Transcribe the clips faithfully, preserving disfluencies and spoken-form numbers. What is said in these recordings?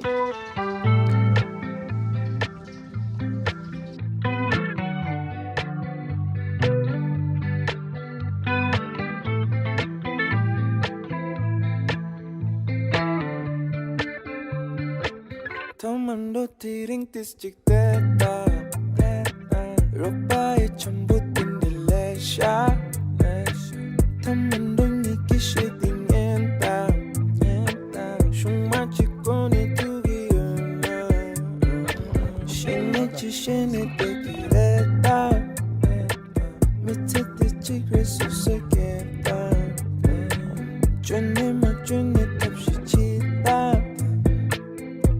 ཐོག་མར་འགྲོ་དེ་རིང་ཏིས་གཅིག་བལྟས་ད། རོགས་པ་ཡི་འཆམ་པོ་དེ་འདྲ་ལས་ཤ། ཐོག་མར་འགྲོ་ཉིད་ཀྱི་ཤེས་དེ་ཉན་ད། ཤུང་མ་གཅིག་གོ་ནས་ཐུག་གི་ཡོད་ན། ཤེས་ནས་ཅི་ཤེས་ནས་བལྟས་ཀྱི་རེད་ད། མི་ཚེ་འདི་གཅིག་རེད་སོ་སོས་སྐྱེལ་དང་། བཅོས་ནས་མ་བཅོས་ནས་ཐབས་ཤེས་བྱེད་དང་།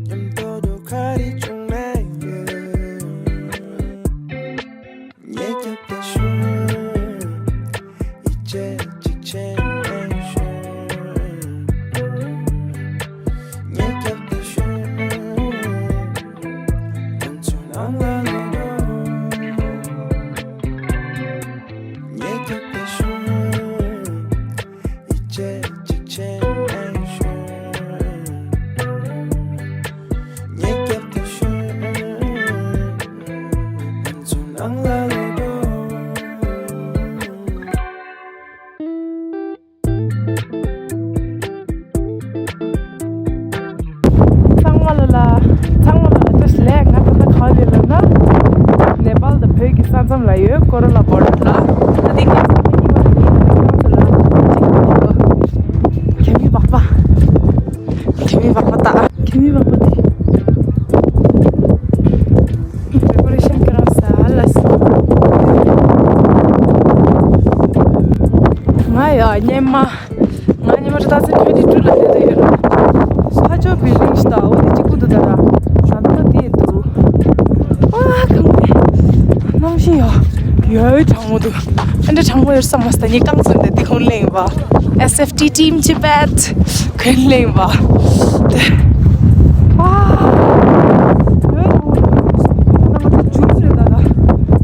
མཉམ་དུ་འགྲོ་ག་རེ་བྱུང་ན་ཡོད། ཉེ་རྒྱབ་ཏུ་ཤོག་ཡིད་ཆེས་གཅིག་བྱས་ནས་ཤོག་ཉེ་རྒྱབ་ཏུ་ཤོག་ང་ཚོ་ནང་ལ་ལོག་རོགས། ཉེ་རྒྱབ་ཏུ་ཤོག་ཡིད་ཆེས་གཅིག་བྱས་ནས་ཤོག་ཉེ་རྒྱབ་ཏུ་ཤོག་ང་ཚོ་ནང་ལ་ལོག་རོགས། ཚང་མ་ལ་ལ། ཚང་མ་ལ་ལ་བཀྲ་ཤིས་བདེ་ལེགས། ང་ད་ལྟ་ག་པར་ཡོད་ལབ་ན། ནེ་པཱལ་དང་བོད་ཀྱི་ས་མཚམས་ལ་ཡོད། ཀོ་ར་ལ་བོར་ཌར་ལ། ད་ལྟའི་ངའི་ས་གནས་གཉིས་པ་ལ་ཡིན། ང་ཚོ་ལ་གཅིག་ཡོད། གད་མི་སྦག་པ། གད་མི་སྦག་པ་ད། གད་མི་སྦག་པ་དེ། ཌེ་ཀོ་རེ་ཤན་ཁྱེད་རང་ས་ལ་སོང་། ང་ཡ་སྙེ་མ། ང་ཉི་མ་ཊུ་ཐའུ་ཟན་ཊུ་ཝེན་ཊི་ཊུ་ལ་བསྡད་དུ་ཡོད་ལ། ཕ་ཇོ་བིལ་ཌིང་ཞིག་ད་འོ་དེ་གཅིག་པུ་འདུག་ད་ད་ད་ད་དེ་འདུག་ཨ་ཁང་པའི་གནམ་གཤིས་ཡོད་ཡོད་གྲང་མོ་འདུག་ཨ་འདྲ་གྲང་མོ་ཡོད་བསམ་མ་སོང་། ད་ངས་རྐང་བཙུགས་ནས་འདི་གོན་ལེན་པ། S F T team Tibet གོན་ལེན་པ། ཨ་ཡོད་གྲང་མོ་འདུག་ད་ང་ཚོ་འཇུག་རེད་ད་ད་ད་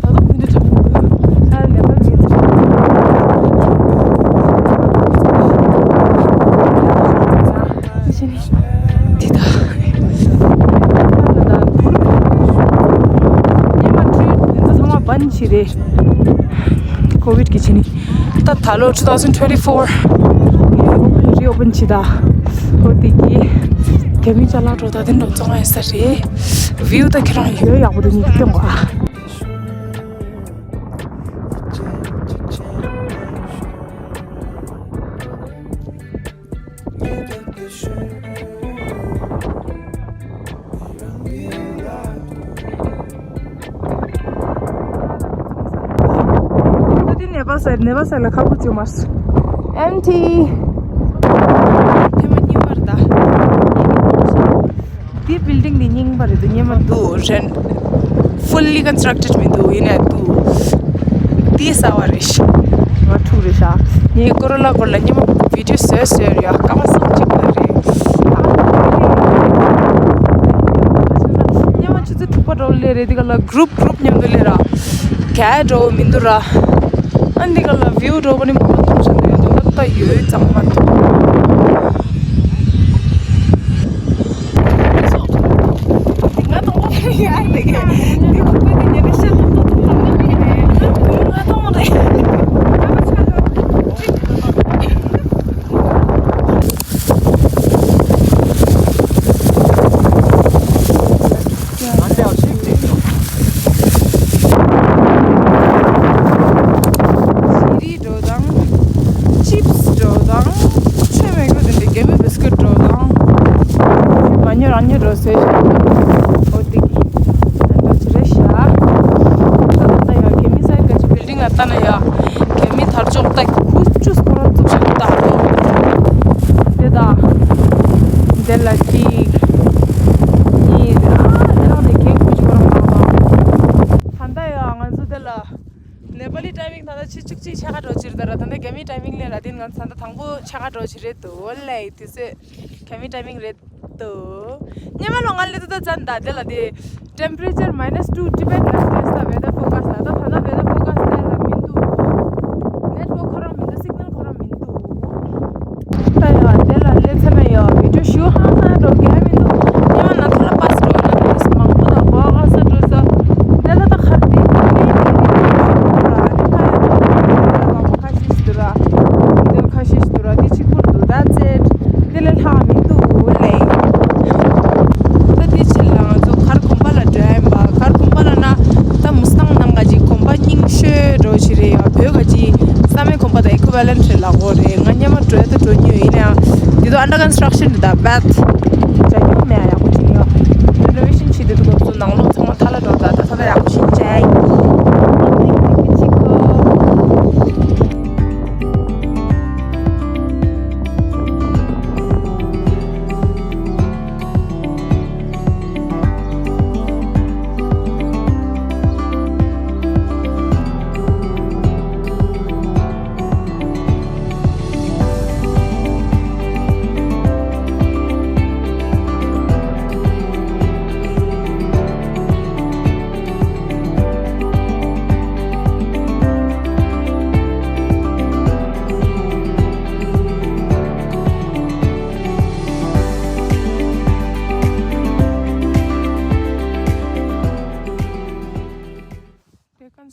དུང་འདི་འདྲ་གྲང་མོ་འདུག་ད་ནེ་པཱལ་མི་ཚོ། འདི་ད། ཉི་མ་ཁྲུས་དེ་ཚོ་ཚང་མ་བན་བྱས་རེད། ཀོ་བིད་ཀྱི་ཆེ་ནི། ད་ད་ལོ་two thousand twenty four རི་ཨོ་པན་བྱས་ད། ཨོ་དེ་གི་རྒྱ་མི་ཅ་ལག་འགྲོ་ད་དེ་འགྲོ་བཙོང་ཡ་ས་རེད། བིའུ་ད་ཁྱེད་རང་ཡོད་ཡག་པོ་དེ་ཉིད་སྟོན་གོ་ཨ། ད་དེ་ནེ་པཱལ་སའིཌ། ནེ་པཱལ་སའིཌ་ལ་ཁག་པོ་བྱུང་མ་སོང་། ཨེམ་ཐི། ཐེངས་མ་གཉིས་པ་རེད་ད། དེ་བིལ་ཌིང་དེ་རྙིང་པ་རེད་འདུག་སྔོན་མ་འདུག་རེད། Fully constructed མི་འདུག་ཡིན་ནའི་འདུག་དེ་གསར་པ་རེད་ཤག་ང་ཕྲུག་རེད་ཤག་ངས་ཀོ་ར་ལ་སྐོར་ལ་སྔོན་མ་བི་ཌིའོ་བཟོས་བཟོས་རེད་ཡ། སྐར་མ་སུམ་ཅུ་པ་རེད། སྔོན་མ་ཆུ་ཚོད་དྲུག་པ་འགྲོ་སླེབས་རེད། དེ་ག་ལ་གུ་རུབ་གུ་རུབ་མཉམ་དུ་སླེབས་ར། ག་འགྲོ་མི་འདུག་ར། ཨ་འདི་ག་ལ་བིའུ་འགྲོ་པ་ནི་མ་མཐོང་ཆ་འདུག་ཡ། འདི་ད་ཡོད་ཙང་མ་མཐོང་། ཟས་རིགས་འགྲོ་དང་། ཅིབ་སི་འགྲོ་དང་། ཆོས་མེད་གོ་དེ་འདྲ་རྒྱ་མི་བིས་ཀུད་འགྲོ་དང་། མ་ཉོ་རང་ཉོ་འགྲོ་ཟེར་ཤག་འོ་དེ་གི་འགྲོ་ཅི་རེད་ཤག་ད་ལྟ་ཡ་རྒྱ་མི་སའིཌ་ག་ཅི་བིལ་ཌིང་ལ་ལྟ་ན་ཡ། རྒྱ་མི་དར་ལྕོག་ད་ཁུ་ཅུས་ཁོ་རང་བཙུགས་ཤག་ད་དེ་ད་དེ་ལ་ཅིག་གཉིས་ཨ་དེ་རང་དེ་གས་ཁུ་ཅུས་ཁོ་རང་ད་ད་ད་ཡ་ང་ཚོ་དེ་ལ། ནེ་པ་ལི་ཊའི་མིང་ད་ལྟ་ཕྱི་བཅུ་གཅིག་ཕྱེད་ཀ་འགྲོ་ཅིར་ད་ར། ད་ལྟ་རྒྱ་མི་ཊའི་མིང་ལས་ར། དེ་ང་ཚོ་ད་ལྟ་དང་པོ་ཕྱེད་ཀ་འགྲོ་ཅི་རེད་འདུག་ལེ། དེ་ཚོས་རྒྱ་མི་ཊའི་མིང་རེད་འདུག་སྔོན་མ་ལོ་ང་ལས་ད་ད་ཙམ་ད་དེ་ལ་དེ་temperature minus two Tibet ལ་ཊེསི་ད་weather forecast ད་ད་ད་weather forecast ལས་ལ་མི་འདུག network ཁོ་རང་མི་འདུག signal ཁོ་རང་མི་འདུག་ད་ཡ་དེ་ལ་སླེབས་ཚར་ན་ཡ་བི་ཌིའོ་ཞུ་ཧང་སང་འགྲོ་གལ་མི་འདུག་སྔོན་མ་ Balance་རེད་ལབ་དགོས་རེད། ང་སྔོན་མ་འགྲོ་ཡ་ད་འགྲོ་མྱོང་ཡིན་ནའང་འདི་དུས་under construction་རེད་ད། བེད་བྱ་རྒྱུ་མེད་ཡག་པོ་ཅིག་ཡོད། Renovation་བྱེད་དུས་དུས་སྐབས་སུ་ནང་ལོགས་ཚང་མ་ཐལ་ལ་འགྲོ་ད། ད་ད་ད་ཡག་པོ་ཞིག་བྱས་ཡིན།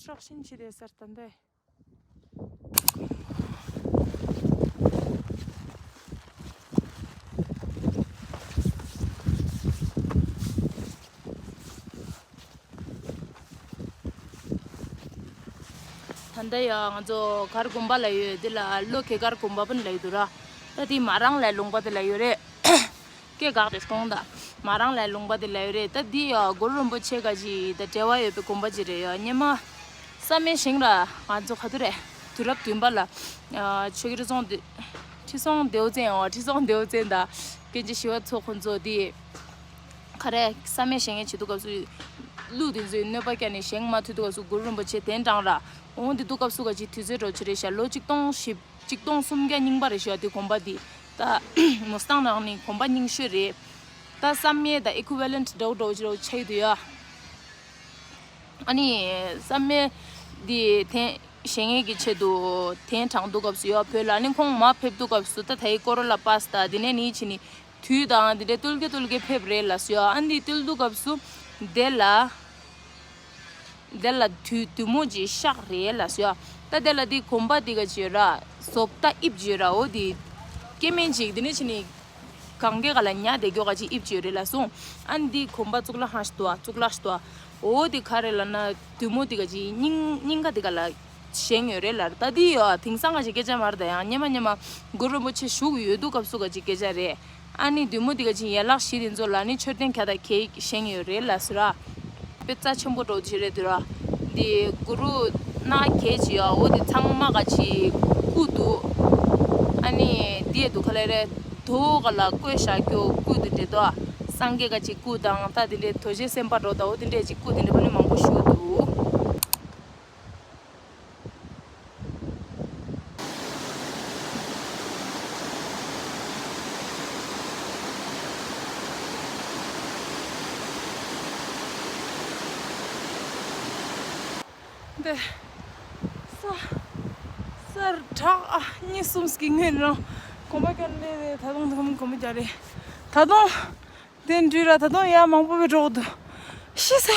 དེ་construction་བྱེད་དེ་སར་ད་འདི། ད་ལྟ་ཡང་ང་ཚོ་གར་དགོན་པ་ལ་ཡོད། འདི་ལ་ལོ་ཁེ་གར་དགོན་པ་པོ་ལ་ཡོད་དུ་ར། ད་འདི་མ་རང་ལ་ལུང་པ་དེ་ལ་ཡོད་རེད། སྐད་གག་དེ་སོང་ད། མ་རང་ལ་ལུང་པ་དེ་ལ་ཡོད་རེད། ད་འདི་ཡང་གུ་རུ་རིན་པོ་ཆེ་ག་ཅིག་ད་འབྲེལ་བ་ཡོད་པའི་དགོན་པ་ཅིག་རེད་ཡ། སྔོན་མ་བསམ་ཡས་ཞིང་ར་ང་ཚོ་ག་དུས་རེད། དུས་རབས་བདུན་པ་ལ་ཆོས་རྒྱལ་ཁྲི་སྲོང་ལྡེ་ཁྲི་སྲོང་ལྡེའུ་བཙན། འོ་ཁྲི་སྲོང་ལྡེའུ་བཙན་དང་སྐྱེ་འཆི་ཞི་བ་འཚོ་ཁོ་ཚོ་དེ་ག་རེ་བསམ་ཡས་བཞེངས་ཡས་བྱེད་དུས་སྐབས་སུ་ཀླུ་དེ་ཚོས་གནོད་པ་བསྐྱལ་ནས་བཞེངས་མ་ཐུབ་དུས་སྐབས་སུ་གུ་རུ་རིན་པོ་ཆེ་གདན་དྲངས་ར། འོང་དེ་དུས་སྐབས་སུ་ག་ཅིག་དུས་ཚོད་འགྲོ་ཆེ་རེད་ཤག་ལོ་གཅིག་སྟོང་བཞི་གཅིག་སྟོང་སུམ་བརྒྱ་རྙིང་པ་རེད་ཤག་དེ་དགོན་པ་དེ་ད་མོ་སི་ཏང་ནང་ནས་དགོན་པ་རྙིང་ཤོས་རེད། ད་བསམ་ཡས་དང་equivalent་འདྲ་བོ་འདྲ་བོ་ཅིག་འདྲ་བོ་ཆགས་ཡོད་དུས་ཡ། ཨ་ནི་བསམ་ཡས་དེ་གདན་བཞེངས་ཡས་ཀྱི་ཆེད་དུ་གདན་དྲངས་དུས་སྐབས་སུ་ཡ། བོད་ལ་ཨ་ནི་ཁོང་མར་ཕེབས་དུས་སྐབས་སུ་ད་ད་ཡི་ཀོ་རོ་ལ་པཱས་ད་དེ་ནས་ནི་ཕྱིན་ནི་དུས་དང་དེ་འདྲའི་ཏུལ་ཀེ་ཏུལ་ཀེ་ཕེབས་རེད་ལབ་སོང་ཡ། ཨ་ནི་དུས་དུས་སྐབས་སུ་དེ་ལ་དེ་ལ་དུ་དུ་མོ་ཅིག་ཤག་རེད་ལབ་སོང་ཡ། ད་དེ་ལ་དེ་དགོན་པ་དེ་ག་ཅིག་ཡོད་ར། བཟོ་ལྟ་དབྱིབས་ཅིག་ཡོད་ར། འོ་དེ་སྐྱེ་དམན་ཅིག་དེ་ནས་ཕྱིན་ནི་གང་གའི་ག་ལ་ཉལ་བསྡད་རྒྱུ་ག་ཅིག་དབྱིབས་ཅིག་ཡོད་རེད་ལབ་སོང་། ཨ་ནི་དེ་དགོན་པ་གཙུག་ལག་ཁང་ཞིག་འདུག་ཨ། གཙུག་ལག་ཞིག་འདུག་ཨ། འོ་དེ་ག་རེ་ལབ་ན་དུ་མོ་དེ་ག་ཅིག་སྙིང་སྙིང་ག་དེ་ག་ལ་བཞེངས་ཡོད་རེད་ལབ། ད་དེ་ཡོད་དེང་སང་ག་ཅིག་སྐད་ཆ་མ་རེད། ད་ཡང་སྔོན་མ་སྔོན་མ་གུ་རུ་རིན་པོ་ཆེ་བཞུགས་ཡོད་དུས་སྐབས་སུ་ག་ཅིག་སྐད་ཆ་རེད། ཨ་ནི་བདུད་མོ་འདི་ག་ཅིག་ཡན་ལག་བཞི་དེ་ཚོ་ལ་ནི་མཆོད་རྟེན་ག་དང་གས་བཞེངས་ཡོད་རེད་ལབ་ཟེར་ར། དཔེ་རྩ་ཆེན་པོ་འདྲ་བོ་ཅིག་རེད་འདུག་ར། འདི་གུ་རུ་ནག་གས་ཅིག་ཡོད། འོ་དེ་ཚང་མ་ག་ཅིག་སྐུ་འདུག་ཨ་ནི་འདི་ཡ་དུ་ག་ལེ་རེད། དོ་ག་ལ་བཀོད་བཞག་རྒྱུ་སྐུ་འདི་འདྲ་འདུག་ཨ། སངས་རྒྱས་ག་ཅིག་སྐུ་དང་ད་དེ་འདྲའི་རྡོ་རྗེ་སེམས་དཔའ་འདྲ་བོ་དང་འོ་དེ་འདྲས་ཅིག་སྐུ་དེ་འདྲ་བ་ནི་མང་པོ་བཞུགས་འདུག་འདི་ས་ས་བྲག་ཨ་གཉིས་གསུམ་ཟིག་གི་ངོས་རང་གོམ་པ་བརྒྱབ་ནས་ད་དུང་འདི་གོམ་གོམ་པ་རྒྱག་རེད། ད་དུང་དེ་འདྲུད་ར་ད་དུང་ཡར་མང་པོ་བས་འགྲོ་གི་འདུག་ཤི་ས།